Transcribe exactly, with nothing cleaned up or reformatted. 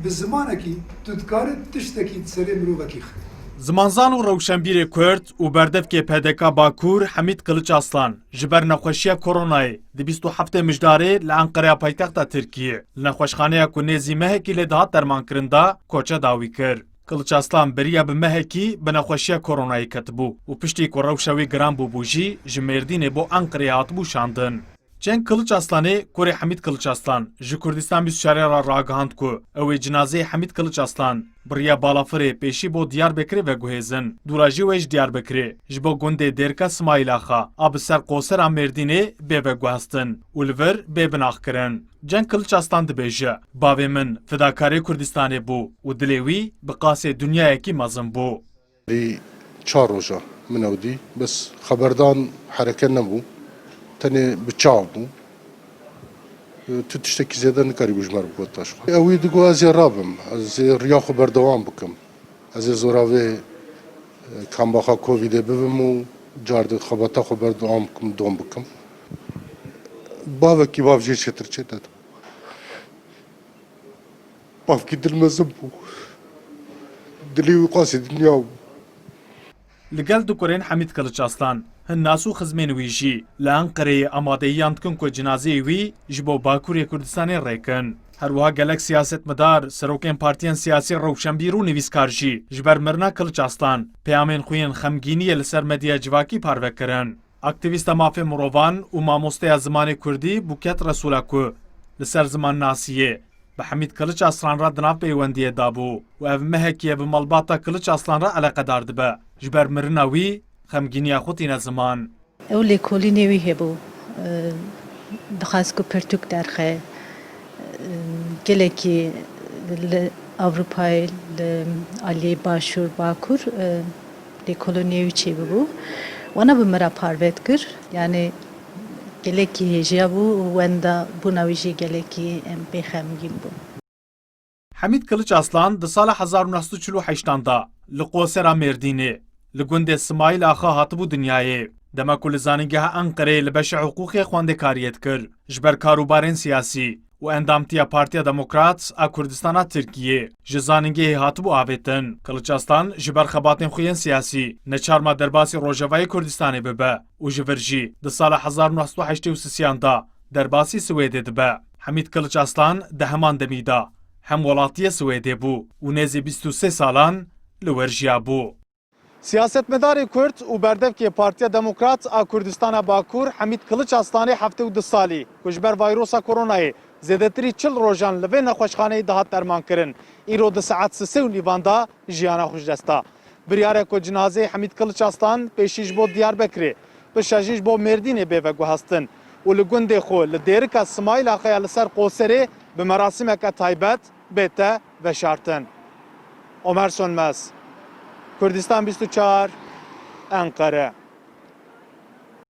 Bi zimanekî tu dikarî tiştekî di serê mirovekî xî. Zimanzan û rewşenbîrê Kurd û berdevkê P D K Bakur Hemîd Kiliç Aslan ji ber nexweşiya koronayê di bîst û heftê Mijdarê li Enqereya paytexta Tirkiyê li nexweşxaneya ku nêzî mehekî lê dihat dermankirin de koçe dawî kir. Kiliç Aslan beriya bi mehekî bi nexweşiya koronayê ketibû û piştî ku rewşa wî giran bûbû jî ji Mêrdînê bo Enqereyê hatibû şandin. Cenk Kiliç Aslanê, kurê Hemîd Kiliç Aslan, ji Kurdistan bîst û çar re ragihand ku ew ê cinazeyê Hemîd Kiliç Aslan bi riya balafirê pêşî bo Diyarbekirê veguhêzin. Dûra jî wê ji Diyarbekirê ji bo gundê Dêrika Simayîl Axa a bi ser qosera Mêrdînê bê veguhestin û li vir bê binaxkirin. Cenk Kiliç Aslan dibêje, bavê min fidakarê Kurdistanê bû û dilê wî bi qasê dinyayekî mezin bû. Lê çar roja min ew dî, bes xeberdan hereke nebû. Tenê bi çav bû. Tu tiştekî zêde nikarîbû ji me re bigot taşxwe. Ew wî digo ez ê rabim, ez ê riya xwe berdewam bikim. Ez ê zora vê, e, kambaxa Covidê bibim û car di xebata xwe berdewam bikim, dom bikim. Bavekî bav jê çêtir çête. Bavkî dilmezin bû. Dilê wî qasî dinya bû. Li gel du kurên Hemîd Kiliç Aslan, hin nas û xizmên wî jî li Enqereyê amadeyiyan dikin ku cinazeyê wî ji bo Bakurê Kurdistanê rêkin. Her wiha gelek siyasetmedar, serokên partiyên siyasî, rewşenbîr û nivîskar jî ji ber mirina Kiliç Aslan peyamên xwe yên xemgîniyê li ser medya civakî parve kirin. Aktîvîsta mafê mirovan û mamosteya zimanê kurdî Buket Resûla ku li ser zimannasiyê bi Hemîd Kiliç Aslan re di nav peywendiyê de bû û ev mehekî ye bi malbata Kiliç Aslan re eleqedar dibe, ji ber mirina wî xemgîniya xwe tîne ziman. Ew lêkolînê wî hebû, e, dixwest ku pirtûk derxe. Gelekî li Ewropayê, li aliyê Başûr, Bakur, e, lêkolînê wî çêbibû. Wana bi min re parve dikir. Yanî gelekî hêjiya bû û wenda bûna wî jî gelekî, em, pê xemgîn bû. Hemîd Kiliç Aslan di sala hezar û neh sed û çil û heştan de li qosera Mêrdînê, li gundê Simayîl Axa hatibû dinyayê. Dema ku li Zanîngeha Enqereyê li beşa hiqûqê xwendekariyê dikir, ji ber karûbarên siyasî û endamtiya Partiya Demokrat a Kurdistana Tirkiyê ji zanîngehê hatibû avêtin. Kiliç Aslan ji ber xebatên xwe yên siyasî neçarma derbasî Rojavayê Kurdistanê bibe û ji vir jî di sala hezar û neh sed û heştê û sisiyan de derbasî Swêdê dibe. Hemîd Kiliç Aslan di heman demî de hemwelatiyê Swêdê bû û nêzî bîst û sê salan li wir jiyabû. Siyasetmedarê Kurd û berdevkê Partiya Demokrat a Kurdistana Bakur Hemîd Kiliç Aslanê heftê û du salî ku ji ber vayrosa koronayê zêdetirî çil rojan li vê nexweşxaneyê dihat dermankirin, îro di saet sisê û nîvan de jiyana xwe ji dest da. Biryar e ku cinazeyê Hemîd Kiliç Aslan pêşî ji bo Diyarbekirê, piştre jî ji bo Mêrdînê bê veguhestin û li gundê xwe li Dêrika Simayîl Axaya li ser Qoserê bi merasîmeke taybet bête veşartin. Omer Sönmez, Kurdistan bîst û çar, Enqere.